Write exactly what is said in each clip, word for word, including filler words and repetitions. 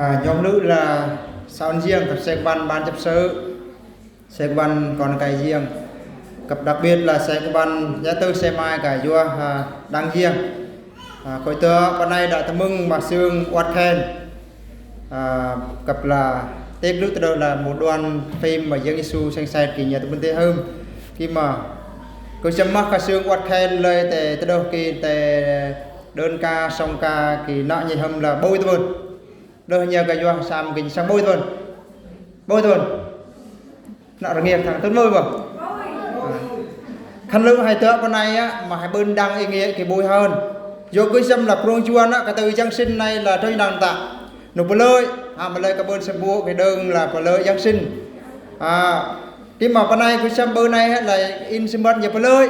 Nhŏng lư la sơ̆ ăn jing kăp sek ban ban chăp sơ̆, sek ban kon kai jing, kăp đặc biệt la sek ban ya tơ se mai kơ yua đang jing. Khôi tơ pơ anai đă tơmưng ma sương uat khen, kăp la têk lư tơdơi la một đoàn phim ma Yang Yêsu seng sai ki ña tơmưng tê hơm. Ki ma kơ chăm mah kơ sương uat khen lơi tê tơdơi ki tê đơn ca song ca ki nă ñi hơm la bôi tơmưng. Đơi ña kơ yua sam ki sang bôi tơmưng. Bôi tơmưng. Nă rơngiă thang tơmưng bôi bơ. Khăn lư hai tơ pơ anai á, ma hai bưn đang i ngă ki bôi hơn. Yua kơ chăm la prong chuan á, kơ tơ Giáng sinh anai la trôi năng ta. Nô pơlơi, a, ma lơi kơ bưn sơm bô ki đơng la pơlơi Giáng sinh. A, ki ma pơ anai kơ chăm bơ anai la in sơm băt ña pơlơi.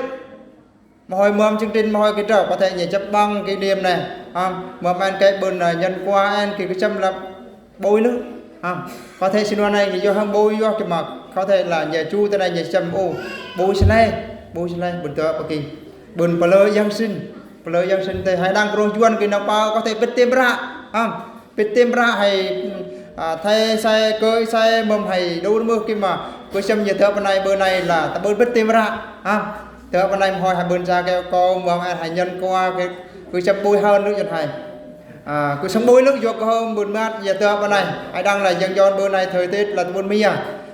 Ma hơi mơm chương trình ma hơi ki trâu, có thể ña chăp băng kỷ niệm anai. A, mơm ăn kơ bưn nhân qua ăn ki kơ chăm la bôi lư. A, có thể sinh hoạt anai ña yua hăng bôi yua ki ma, có thể la ña chu tơ anai ña chăm ô, bôi sơlai, bôi sơlai, bưn tơ pơ ki. Bưn pơlơi Giáng sinh, pơlơi Giáng sinh tê hai đang prong chuan ki nao pao, có thể bit tim ră. A, bit tim ră hai, a, thê sai, kơi sai, mơm hai đu mơ ki ma, kơ chăm ña tơ pơ anai bơ anai la, ta bưn bit tim ră. A, tơ pơ anai ma hơi hai bưn sa keo kâu, mơm ăn hai nhân qua, kơ, kơ chăm bôi hơn lư yơn hai. A, kơ sang bôi lư yua kơ hơm bưn măt, ya tơ pơ anai. Hai đang la Giáng John bơ anai thời tiết la tơmưng mia.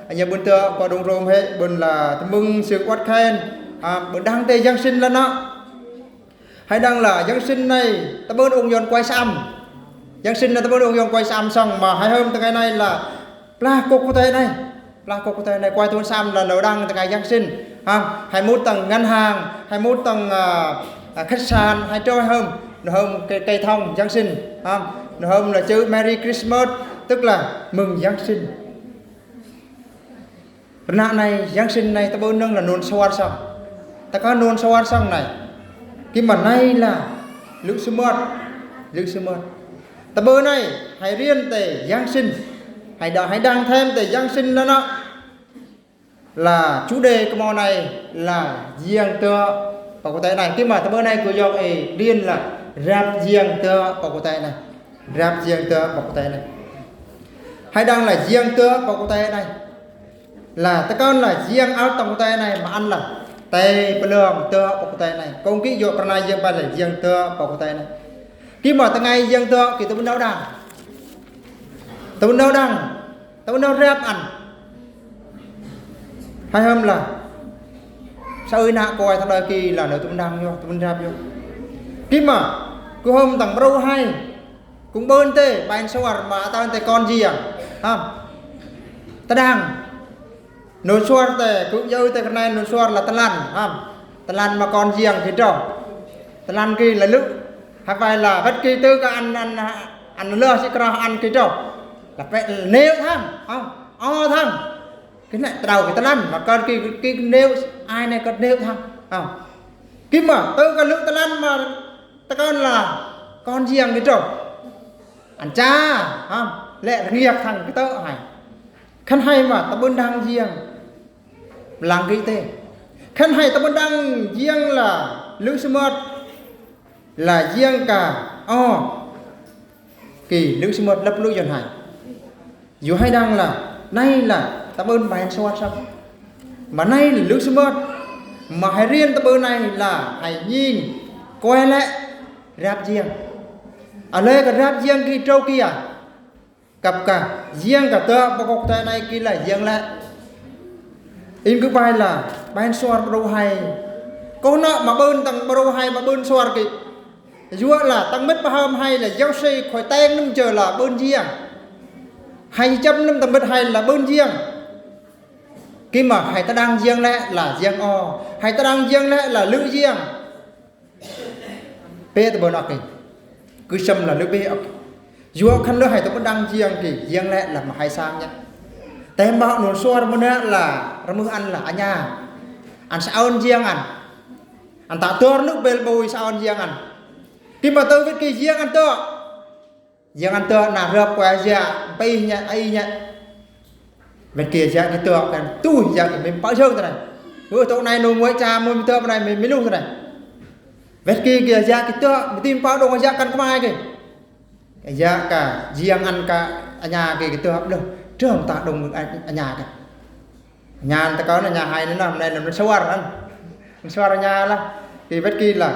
Ña bưn tơ kơ đung rôm hê, bưn la tơmưng sương uat khen. A, bưn đang tê Giáng sinh la nă. Hai đang la Giáng sinh anai, tơmưng ung yon quay sam. Giáng sinh anai tơmưng ung yon quay sam song ma hai hơm tơ ngày anai la plah kok kơ tê anai. Plah kok kơ tê anai quay tơmưng sam la nô đang tơ ngày Giáng sinh. Ha, hai mút tâng ngân hàng, hai mút tâng, à, à, khách sạn, hai trôi hơm. Nô hơm cây, cây thông Giáng sinh. Ha, nô hơm la chữ Merry Christmas, tức là mừng Giáng sinh. Rơnă anai, Giáng sinh anai, tơbưn nâng la nun sơwar song. Tơka nun sơwar song anai. Ki ma anai la, lư̆ sơmơt, lư̆ sơmơt. Tơbưn anai, hai rien tê Giáng sinh. Hai đa, hai đang thêm tê Giáng sinh la nă. La chủ đề kơ mâu anai la Giáng tơ pă kŭ tê anai. Ki ma tơbưn anai kơ yŏk ê rien la rap Giáng tơ pă kŭ tê anai. Rap Giáng tơ pă kŭ tê anai. Hai đang la Giáng tơ pă kŭ tê anai. La tơkăn la Giáng ăl tŏng kŭ tê anai, ma ăn la tê pơlơ̆ng tơ pă kŭ tê anai. Kông ki yua kơ anai Giáng pă la Giáng tơ pă kŭ tê anai. Ki ma tơngai Giáng tơ ki tơbưn nao đang. Tơbưn nao đang. Tơbưn nao rap ăn. Hai hơm la. Sa ơi nă kơ ai tơlơi ki la nao tơbưn đang yua, tơbưn rap yua. Ki ma kơ hơm tang mrô hai. Kông bưn tê, bai ăn sơwar ma tang tê kon Giáng. Hăm. Tơdang. Nun sơwar tê, kŭ yơ tê kơ anai nun sơwar la tơlan. Hăm. Tơlan ma kon Giáng ki trô. Tơlan ki la lư̆. Hai bai la, băt ki tơ kơ ăn, ăn, ăn lơ si krah ăn ki trô. La pĕ nêu thăng. Hăm. Ơ thăng. Ki nĕ trâu ki tơlan, ma kơ ki, ki nêu, ai nĕ kơ nêu thăng. Hăm. Ki ma, tơ kơ lư̆ tơlan ma, tơkăn la, kon Giáng ki trô. Ăn cha, hăm, lĕ rơngiă thăng ki tơ hai. Khăn hai ma, tơbưn đang Giáng. Lăng ki tê. Khăn hai tơbưn đang Giáng la, lư̆ sơmơt. La Giáng ka, ơ. Ki, lư̆ sơmơt lăp lư̆ yơn hai. Yua hai đang la, anai la, tơbưn bai ăn sơwar song. Ma anai la lư̆ sơmơt. Ma hai rien tơbưn anai la, hai nhin. Koi lĕ, rap Giáng. Alơi kơ rap Giáng ki trô ki a. Kăp ka, Giáng ka tơ pă kŭ tê anai ki la, Giáng lĕ. In kơ bai la, bai ăn sơwar mrô hai. Kơ nă ma bưn tang mrô hai ma bưn sơwar ki. Yua la, tang mĭt pơhơm hai la, yua si khoi teng nâm jơ la bưn Giáng. Hai chăm nâm tang mĭt hai la bưn Giáng. Ki ma hai tơdang Giáng lĕ la Giáng ơ. Hai tơdang Giáng lĕ la lư̆ Giáng. Pê tơbưn ŏk ki. Kơ sâm la lư̆ pê ŏk. Yua khăn lư̆ hai tơbưn đang Giáng ki, Giáng lĕ la ma hai sang ñă. Tơm bă nun sơwar mơnă la, rơmưh ăn la, aña. Ăn sa ơn Giáng ăn. Ăn ta tơr lư̆ bel bôi sa ơn Giáng ăn. Ki ma tơ wĭt ki Giáng ăn tơ. Giáng ăn tơ na rơp kua Giáng, pê ñă, ai ñă. Wĭt ki Giáng ki tơ kăn, tu Giáng ki mĭn pă jơ̆ng tơ anai. Ơ tơ anai nô muai cha mơm tơ anai mĭn, mĭn lu tơ anai. Wĭt ki ki Giáng ki tơ, mĭn tim pă đŏng Giáng kăn kơmai ki. Giáng ka, Giáng ăn ka, Anya ki, ki tơhŏk blơ̆, tơm ta đŏng anya ki. Anya tơ kơ na anya hai na, na, na, na suar an. Suar anya lah. Ki wet ki lah.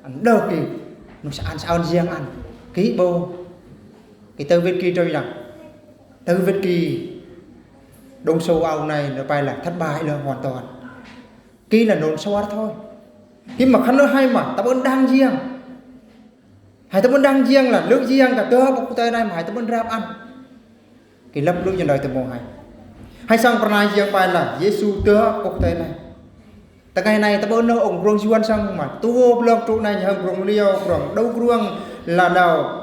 An đơh ki. Nŏng sa an, sa an jiăng an. Ki bô. Ki tơ wet ki trôi lăng. Tơ wet ki. Đŏng sô ao nai, nó phải là thất bại là hoàn toàn. Ki lah nŏng suar thôi. Ki mă khăn nơ hai mă, ta bơn đang jiăng. Hai ta bơn đang jiăng lah, lư̆ jiăng kơ tơhŏk pơ quốc tế nai mă hai ta bơn rap an. Ki lăp lư̆ jăn đơi tơ mông hai. Hai săng pơrnai jiăng pai lah, Yêsu tơhŏk pơ quốc tế nai. Tơngai nai ta bơn nơ ong grong Yuan săng mă, tuh blŏk trŭ nai hăng grong liao, grong đô grong la đao.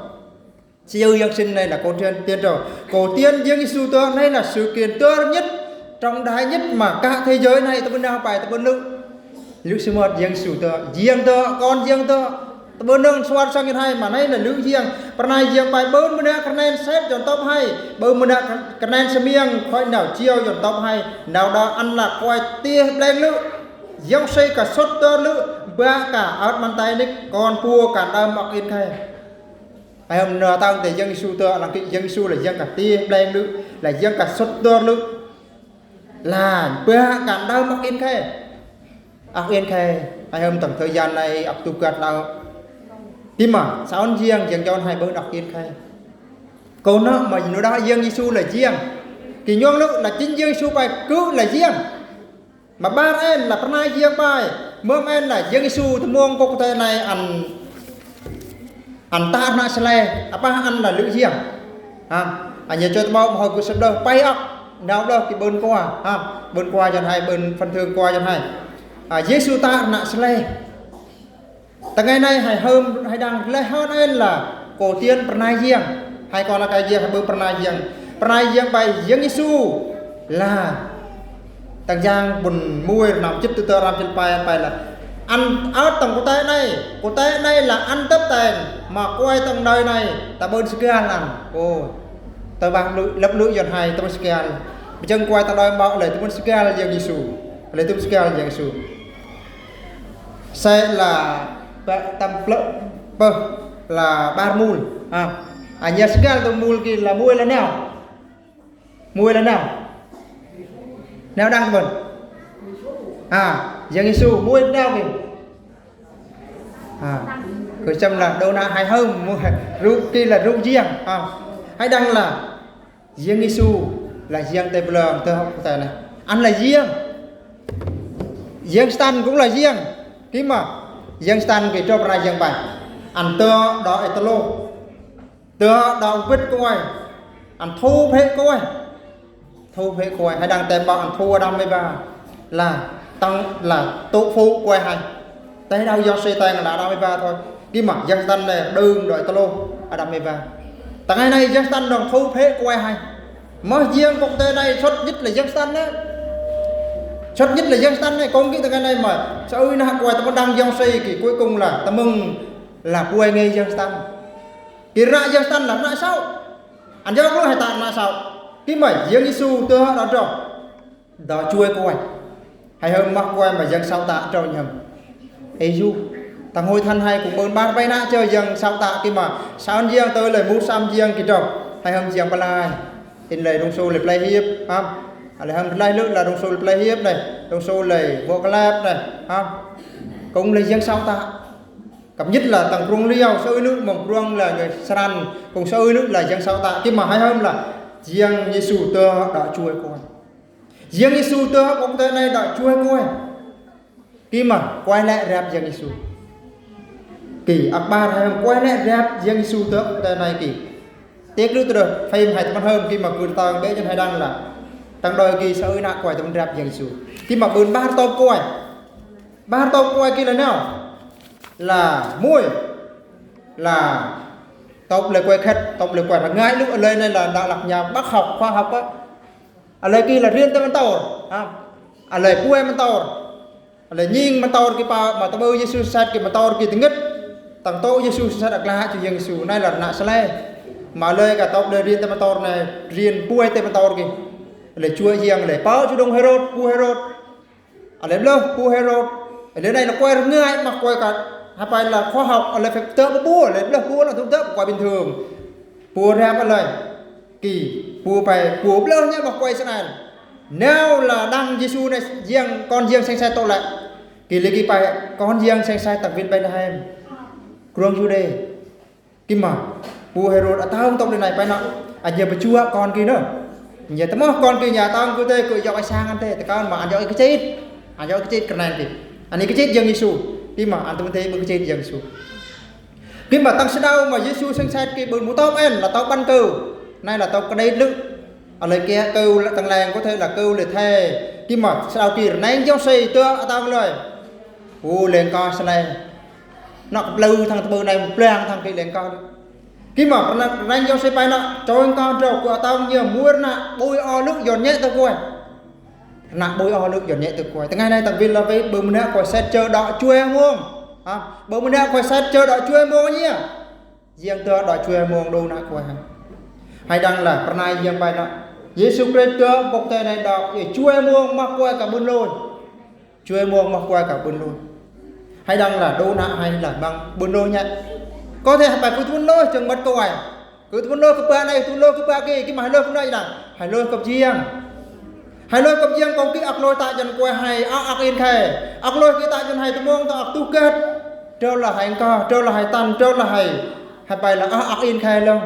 Sư Yang Sĭn nai là Cô Tiên, Tiên Trần. Cô Tiên Yang Yêsu tơhŏk nai là sự kiện tơ nhất, trọng đại nhất mà cả thế giới nai ta bơn nơ pai, ta bơn nơ. Lư̆ sư mơt Yang Yêsu tơhŏk, jiăng tơhŏk, kon jiăng tơhŏk. Ta bơn nơ suar săng jăn hai mă nai là lư̆ jiăng. Pơrnai jiăng pai bơn mơnă kơnen sep dân tộc hai. Bơn mơnă kơnen sơmiăng khoi nao chiêu dân tộc hai. Nao đa ăn là khoi tih bleng lư̆. Yang Sĭn kơ sut tơr lư̆, bă kơ ăt măn tai nik kon pua kăn đơm ăk in khai. Ai hăm nơ tăng tơ Yang Yêsu tơhŏk, lăng ki Yang Yêsu là jiăng kơ tih bleng lư̆, là jiăng kơ sut tơr lư̆. Là bă kăn đơm ăk in khai. Ăk in khai, ai hăm tơng thời gian nai ăk tu găt đao. Ki mă, sa an jiăng, jiăng jôn hai bơn ăk in khai. Kơ nơ mă nơ đa Yang Yêsu là jiăng. Ki nhong lư̆ là chính Yang Yêsu pai kư̆ là jiăng. Mă bar en là pơrnai jiăng pai. Mơm en là Yang Yêsu tơ mông pơ quốc tế nai ăn, ăn tă rơnă sơlê. Apa ăn là lư̆ jiăng. Ha, ăn yơ chot mâu mă hơi gŭ sep đơh pai ăk. Nao đơh ki bơn kua. Ha, bơn kua jăn hai, bơn phần thưởng kua jăn hai. À, Yêsu tă rơnă sơlê. Tơngai nai hai hơm, hai đang lĕ hơm en là Cô Tiên pơrnai jiăng. Hai kon la kai jiăng, hai bơn pơrnai jiăng. Pơrnai jiăng pai Yang Yêsu là tang jang bun muir năm chit tu tơ ram chit pai, pai là ăn ăt tang quốc tế nai. Quốc tế nai là ăn tớp ten. Mă kuai tang đơi nai, ta bơn sơgal ăn. Ô. Ta bă lư̆, lăp lư̆ jăn hai, ta bơn sơgal. Bơ jang kuai tang đơi mă lĕ, ta bơn sơgal Yang Yêsu. Lĕ ta bơn sơgal Yang Yêsu. Sĕ la bă tăm plơ̆ pơh la bar mul. Ha. Anya sơgal tơm mul ki la muai la nao. Muai la nao. Nao đang bơn. Ha, Yang Yêsu muai nao ki. Ha. Kơ chăm la đô na hai hơm, muai rŭ ki la rŭ jiăng. Ha. Hai đang la Yang Yêsu là jiăng tê blang tơ hŏk tê nai. Ăn là jiăng. Yang Satan cũng là jiăng. Ki mă, Yang Satan ki trô pơrnai jiăng pai. Ăn tơ đo ê tơ lô. Tơ đo bit kuai. Ăn thu phê kuai. Thu phê kuai. Hai đang tê bă ăn thu Adam Eva. Là tăng là tụ phủ kuai hai. Tê đao do Satan là Adam Eva thôi. Ki mă Yang Satan nai đơng đo ê tơ lô Adam Eva. Tơngai nai Yang Satan đong thu phê kuai hai. Mă jiăng quốc tế nai sut nhất là Yang Satan nai. Sut nhất là Yang Satan nai. Kông ki tơngai nai mă. Sa ơi na kuai ta bơn đang Yang Satan ki. Cuối cùng là ta mưng là kuai ngai Yang Satan. Ki ră Yang Satan là ră sâu. Ăn jao lu hai ta ră sâu. Ki mă Yang Yêsu tơ hŏk đo trô. Đo chuai kuai. Hai hơm mă kuai mă Yang Satan tă trô nhăm. Ê yu. Tang hôi than hai kŭm bơn bar pai nă chơ Yang Satan ki mă. Sa an jiăng tơ lĕ mŭt sa an jiăng ki trô. Hai hơm jiăng pơlai. In lĕ rŭng sô lĕ plei hiêp. Ha. Lĕ hơm plei lư̆ la rŭng sô lĕ plei hiêp nai. Rŭng sô lĕ vô klep nai. Ha. Kông lĕ Yang Satan. Cập nhật là tang krông liao sa ơi lư̆ mơng krông la ngai srăn. Kông sa ơi lư̆ la Yang Satan. Ki mă hai hơm la Yang Yêsu tơ đo chuai kuai. Yang Yêsu tơ hŏk quốc tế nai đo chuai kuai. Ki mă kuai lĕ rep Yang Yêsu. Ki ăk bar hai hơm kuai lĕ rep Yang Yêsu tơ hŏk quốc tế nai ki. Têk lư̆ tơ đơ phim hai ta bơn hơm ki mă kư̆ tang bĕ jăn hai đang la. Tang đơi ki sa ơi na kuai ta bơn rep Yang Yêsu. Ki mă bơn bar tơm kuai. Bar tơm kuai ki la nao. La muai. La tơm lĕ kuai khĕt, tơm lĕ kuai rơngai lư̆ lơi nai la đa lăk nham bác học, khoa học á. Alơi ki la rien tơ mơntơr. Ha. Alơi puai mơntơr. Alơi nhing mơntơr ki pa mă tơbơ Yêsu sat ki mơntơr ki tơngĭt. Tang tơ Yêsu sat ăk la chu Yang Yêsu nai la rơnă sơlê. Mă alơi ka tơm lĕ rien tơ mơntơr nai rien puai tơ mơntơr ki. Alơi chuai jiăng alơi pơ chu đŏng Hêrôd, pua Hêrôd. Alơi blơh pua Hêrôd. Alơi nai la kuai rơngai mă kuai ka. Hơpai la khoa học alơi phải tơ pua, alơi blơh pua la tŭ tơ kuai bình thường. Pua rep alơi. Ki pua pai, pua blơ̆ ña mă kuai sơnai. Nau la đang Yêsu nai jiăng, kon jiăng seng sai tŏ lĕ. Ki lĕ ki pai kon jiăng seng sai tang vin Betlehem, krong Yuđê. Ki mă pua Hêrôd ataong tŏk lĕ nai pai nă. Ăt jia bơchuă kon ki nă. Jia tơmă kon ki jia ataong kơ tê kơ yŏk ai sang ăn tê, tơkăn mă ăn yŏk ai kơchit. Ăn yŏk ai kơchit kơnang ki. Ăn ai kơchit jiăng Yêsu. Ki mă ăn tơmă tê bơ̆n kơchit jiăng Yêsu. Ki mă tang sơđau mă Yêsu seng sai ki bơ̆n mŭ tŏk ăn, la tŏk băn kơ. Nai la tŏk kơđai lư̆. Alai kiă kơ lĕ tang leng kơ tê la kơ lĕ thê. Ki mă sơđau ki rơneng jong si tơ ataong lơi. Ô, leng ka sơnai. Năk plư thang tơbơ nai, plang thang ki leng ka. Ki mă rơneng jong si pai nă, choi ka drâu kơ ataong ña muir nă, bôi o lư̆ yon ñĕ tơ kuai. Nă bôi o lư̆ yon ñĕ tơ kuai. Tơngai nai tang vin la vin, bơ̆n mơnă kuai set chơ đă chuê mông. Ha, bơ̆n mơnă kuai set chơ đă chuê mông ña. Jiăng tơ đă chuê mông đô nă kuai ha. Hai đang la, pơnai jiăng pai nă. Yêsu Krist tơ bok tê nai đă, chuê mông mă kuai kơ bơ̆n lôi. Chuê mông mă kuai kơ bơ̆n lôi. Hai đang la đô nă hai la măng bơ̆n lôi ña. Kơ tê hai pai kơ tơbơ̆n lôi, chăng măt kuai. Kơ tơbơ̆n lôi kơ pă nai, tơbơ̆n lôi kơ pă ki, ki mă hai lôi kơ nai đang. Hai lôi kơ jiăng. Hai lôi kơ jiăng kông ki ăk lôi ta jăn kuai hai, ăk, ăk in khai. Ăk lôi ki ta jăn hai tơmông ta ăk tuh kơt. Trơ la hai ka, trơ la hai tăn, trơ la hai. Hai pai la ăk, ăk in khai lăng.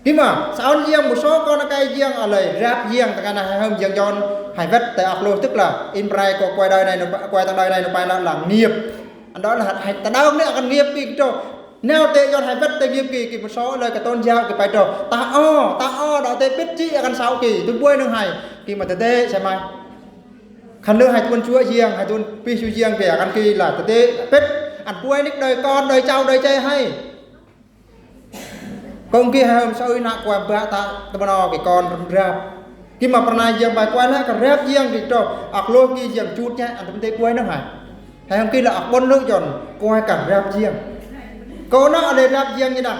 Ki mă, sa ôn jiăng mŭ sô kon kai jiăng alai, rap jiăng, tơkăn hai hơm jiăng jon, hai wet tê ăk lôi tức là, in prai kơ kuai đơi nai, kuai tang đơi nai, kuai la, la nghiệp. Ăn đơi la, hai, ta đao nê akan nghiệp ki trô. Nau tê jon hai wet tê nghiệp ki, ki mŭ sô lơi kơ tôn giáo ki pai trô. Ta o, ta o, đao tê pit chi akan sau ki, tŭ buai nâng hai, ki mă tê tê, sai mai. Khăn lơ hai tuôn chúa jiăng, hai tuôn pi chúa jiăng ki akan ki la tê tê, pit, ăn buai nik đơi kon, đơi chau, đơi chai hai. Kông ki hai hơm sa ơi nă kuai bă ta tơmă nô ki kon rap. Ki mă pơnai jiăng pai kuai lĕ kơ rap jiăng ki trô. Ăk lôi ki jiăng chut ña ăn tơmă tê kuai nâng hai. Hai hơm ki la ăk bôn lư̆ jon kuai kơ rap jiăng. Kơ nă alai rap jiăng ñi đang.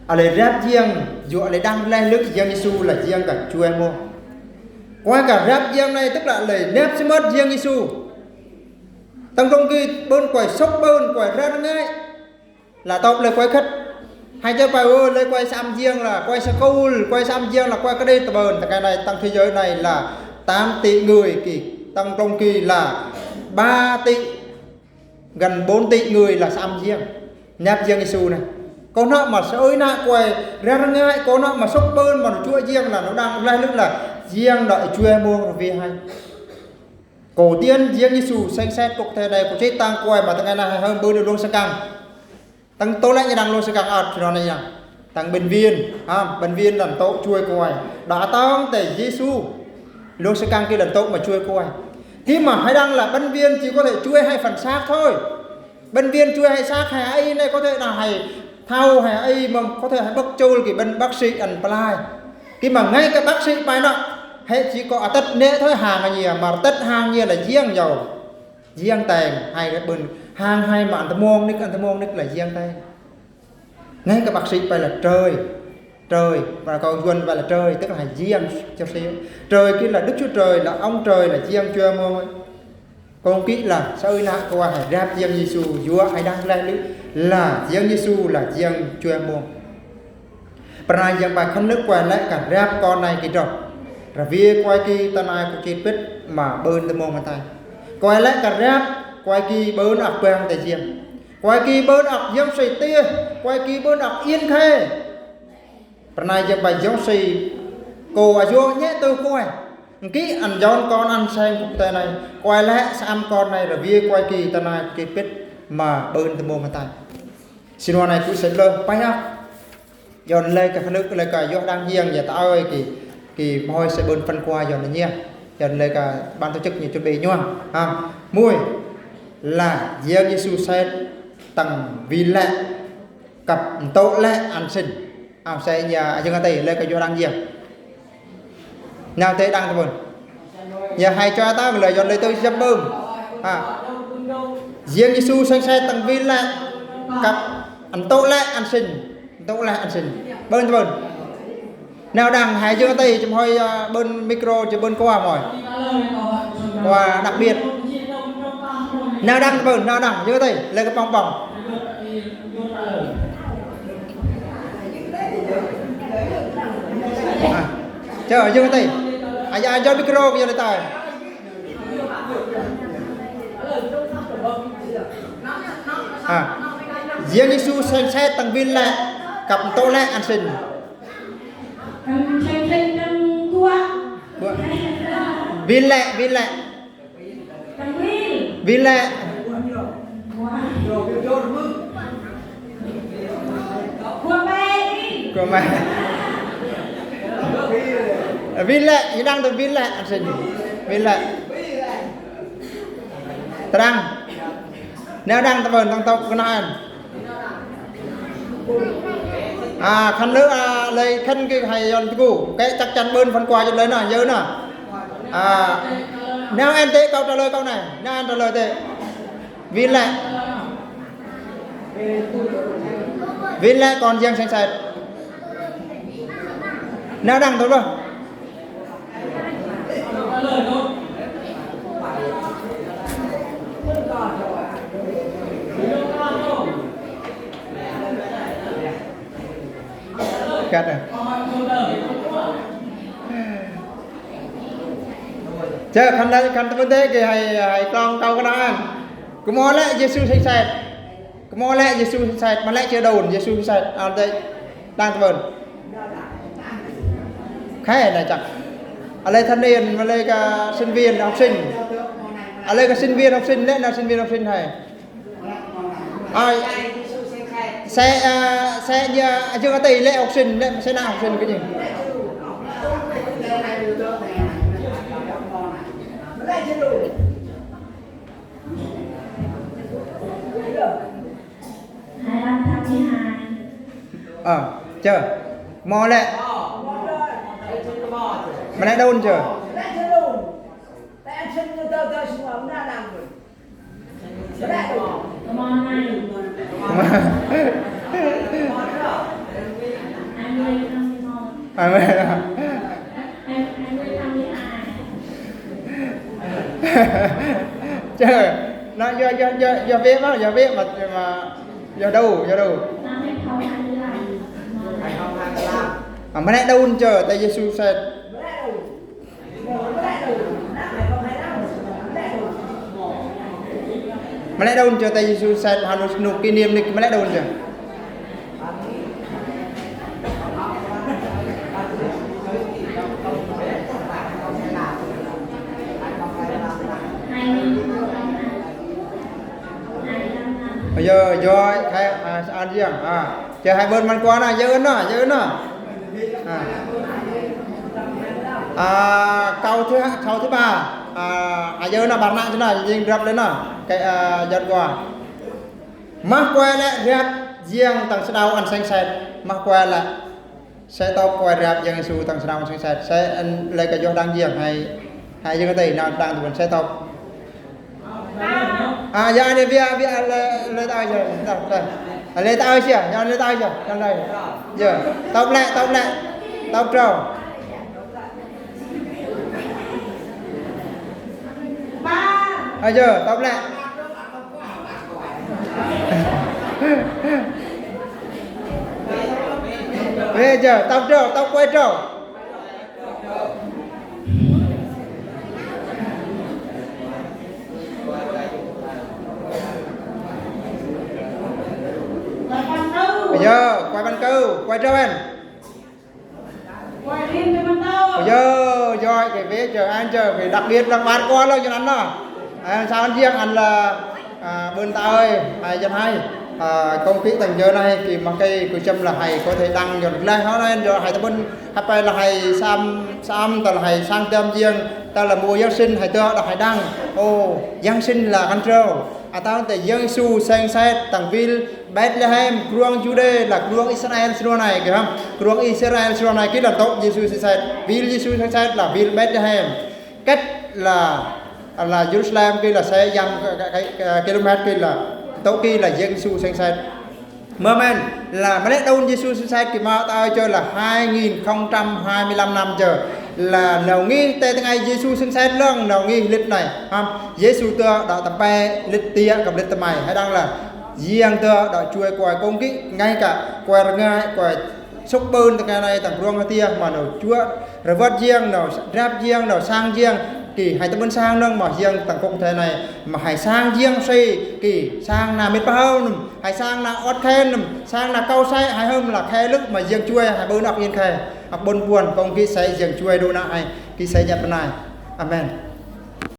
Alai rap jiăng, yua alai đang lai lư̆ jiăng Yêsu la jiăng kơ chuê mông. Kuai kơ rap jiăng nai tức là alai nep sơmơt jiăng Yêsu. Tang dong ki bơ̆n kuai sŏk bơ̆n kuai rơngai. La tŏk lơi kuai khăt. Hai jơ pai ơ lơi kuai sam jiăng la, kuai sa kul, kuai sam jiăng la, kuai kơđi tơbơ̆n. Tang kai nai, tang thế giới nai la tám tỷ người ki, tang trong ki la ba tỷ, gần bốn tỷ người la sam jiăng. Nep jiăng Yêsu nai. Kơ nă mă sa ơi nă kuai rơngai, kơ nă mă sŏk bơ̆n mă nô chuă jiăng la, nô đang lai lư̆ la, jiăng đă chuê mông rơ vi hai. Kơ tiên jiăng Yêsu seng set kơ tê nai kơ chê tang kuai mă tang kai nai hai hơm bơ̆n đu luông sơkang. Tang tơ lĕ ña đang luông sơkang ăt, sơnăn ña đang. Tang bệnh viện, ha, bệnh viện lăn tŏ chuê kuai. Đa tang tê Yêsu. Luông sơkang ki lăn tŏ mă chuê kuai. Ki mă hai đang la bệnh viện chỉ có thể chuê hai phần xác thôi. Bệnh viện chuê hai xác, hai ai nai có thể là hai thao, hai ai mă có thể hai bác chul ki bệnh bác sĩ ăn plai. Ki mă ngay cả bác sĩ pai nă, hai chỉ có à tết nê thôi hàng ña, mà tết hàng ña la jiăng yau. Jiăng teng, hai bơ̆n, hang hai mă ăn tơmông nik, ăn tơmông nik la jiăng teng. Ngay cả bác sĩ pai la trời, trời, và còn yuan pai la trời, tức là hai jiăng, cho xe. Trời kia là Đức Chúa Trời, là ông trời, là jiăng chuê mông. Kông ki la, sa ơi nă kuai hai rap jiăng Yêsu, yua hai đang lai lư̆, la jiăng Yêsu, la jiăng chuê mông. Pơnai jiăng pai khăn lư̆ kuai lĕ kơ rap kon nai ki trô. Rơ vi kuai ki tơ nai kơ chit pit mă bơ̆n tơmông mă tai. Kuai lĕ kơ rap, kuai ki bơ̆n ăk bang tê jiăng. Kuai ki bơ̆n ăk yơm sui tê, kuai ki bơ̆n ăk yên khe. Pơnai jiăng pai jong si kơ a yua ñĕ tơ kuai. Ki ăn jon kon ăn seng kơ tê nai. Kuai lĕ sa am kon nai rơ vi kuai ki tơ nai kơ chit pit mă bơ̆n tơmông mă tai. Sĭn wa nai kŭ sĕt lơ, pai ăk. Jon lơi kơ khăn lư̆ lơi kơ yua đang jiăng ya ta ơi ki, ki mă hơi sẽ bơ̆n phần quà jon ña. Jon lơi kơ ban tổ chức ñu chuẩn bị ñu. Ha, mui. La, jiăng Yêsu set tang vin lĕ, kăp ntŭk lĕ ăn sĭn. Ao sẽ ya, jiăng atei lơi kơ yua đang jiăng. Nau tê đang tơbơ̆n. Ya hai choi tang lơi jon lơi tơ jăp bơ̆n. Ha. Jiăng Yêsu seng set tang vin lĕ, kăp ntŭk lĕ ăn sĭn. Ntŭk lĕ ăn sĭn. Bơ̆n tơbơ̆n. Nau đang hai jiăng atei chăm hơi, a, bơ̆n micro chăm bơ̆n kuah môi. Kuah đặc biệt. Nau đang tơbơ̆n, nau đang jiăng atei lơi kơ pong pong. Chơ, yơng tê. Ai, ai, jao micro kơ yơng tê. A. Yêsu seng set tang bil lĕ, kăp tŏ lĕ ăn sĭn. Bil lĕ, bil lĕ. Bil lĕ. Kua mai. Bil lĕ, i đăng tơ bil lĕ, ăn sĭn. Bil lĕ. Tơdang. Nao đăng tơ bơn, tang tŏk kơnang. A, khăn lơ, a, lơi khăn kơ hai yon tơgŭ. Kĕ chắc chắn bơn phần quà jơ̆ lơi nă, yơ nă. A, nao ăn tê, câu trả lời câu này. Nao ăn trả lời tê. Bil lĕ. Bil lĕ kon jiăng seng set. Nao đăng tơ bơn. Cắt à. Chơ, khăn lơi, khăn tơ bơn tê, kơ hai, hai klong kâu kơnang ăn. Kơmơi lĕ Yêsu seng set. Kơmơi lĕ Yêsu seng set, mă lĕ chơ đôn Yêsu seng set, ăn tê, đăng tơ bơn. Khai nă chắc. A lơi thanh niên, mă lĕ kơ sinh viên, học sinh. A lơi kơ sinh viên, học sinh, lĕ nă sinh viên, học sinh hai. Ai. Sẽ, a, sẽ như, à, chứ có tỷ lệ học sinh, lệ, sẽ là học sinh cái gì? Hai lăm tháng mười hai. Ơ, chơ. Mă lĕ. Mă lĕ đôn chơ. Amen. Chơ, nă, yua, yua, yua, yua bĕ mă, yua bĕ mă, mă, yua đâu, yua đâu. A, mă lĕ đôn chơ, tơ Yêsu seng set. Mă lĕ đôn chơ tơ Yêsu seng set, hăn ŭch nuk kỷ niệm nik, mă lĕ đôn chơ. Ơ, yơ, yơ, khai, a, ăn jiăng, a. Chơ hai bơn măn kuă nă, yơ nă, yơ nă. A. A, câu thứ, câu thứ ba. A, a, yơ nă, ƀar nă, chơ nă, jing drăp lĕ nă. Kơ, a, jăn kuă. Mă kuai lĕ rap jiăng tang sơđao ăn seng set. Mă kuai lĕ. Sĕ tŏk kuai rap Yang Yêsu tang sơnăm seng sĕt. Sĕ ân lĕ kơ yua đang jiăng hai, hai jing tê nao đang tơ bơn sĕ tŏk. A, yua anai bia, bia lĕ, lĕ tao yua, tao, tao. Lĕ tao yua, yua lĕ tao yua, yua lĕ. Yua, tŏk lĕ, tŏk lĕ. Tŏk trâu. A, yua, tŏk lĕ. Ê, yua, tŏk trâu, tŏk kuai trâu. Yua, kuai păn kâu, kuai trâu ân. Yua, yua, kơ bĕ, yua, ăn yua, kơ đặc biệt là ƀar kuă lơ, yua ăn nă. Ăn sao ăn jiăng ăn lĕ, a, bơn ta ơi, hai jăn hai. A, công ty tang yua anai, kơ mă kơ, kơ chăm là hai có thể đăng yua lĕ, hŏ anai, yua hai tơ bơn, hăp pai là hai sam, sam, tơ là hai sang tơm jiăng, tơ là mùa Giáng sinh, hai tơ là hai đăng. Ô, Giáng sinh là ăn trâu. Atâo tơ Yang Yêsu seng sĕt tang vil Bethlehem, kruang Juđê, lăi kruang Israel sơnua anai, kơ hăm. Kruang Israel sơnua anai, kơ lăi tŏk Yêsu seng sĕt. Vil Yêsu seng sĕt lăi vil Bethlehem. Cách là, là Jerusalem, kơ lăi sĕ yăm, kơ, kơ, kơ, kơ, kilômet, kơ lăi tŏk, kơ lăi Yang Yêsu seng sĕt. Mơm ân, lăi mă lĕ đôn Yêsu seng sĕt kơ mă ta ơi yua lăi hai nghìn không trăm hai mươi lăm năm yua. Lăi nau ngih tơ tơngai Yêsu seng sĕt lăng nau ngih lĕt anai. Hăm, Yêsu tơ đă tơpai lĕt tiă kăp lĕt tơmai. Hai đăng lăi. Yang tơ đă chuai kuai kông kĭ, ngay cả kuai rơngai, kuai Sŭk bơn tơkai nai tang bruă hơtia, ma nơ̆ juă rơwăt jiăng, nơ̆ drăp jiăng, nơ̆ sang jiăng kơ hai tơbơn sang nơ̆ng, ma jiăng tang công ty nai, ma hai sang jiăng si kơ sang na mĭt pơhao nơ̆m, hai sang na ot khen nơ̆m, sang na kâo sai, hai hơm la khe lŭk, ma jiăng chuai, hai bơn ăk yên khe. Ăk bơn buăn, kông kơ sai jiăng chuai đô na hai, kơ sai jăp nai. Amen.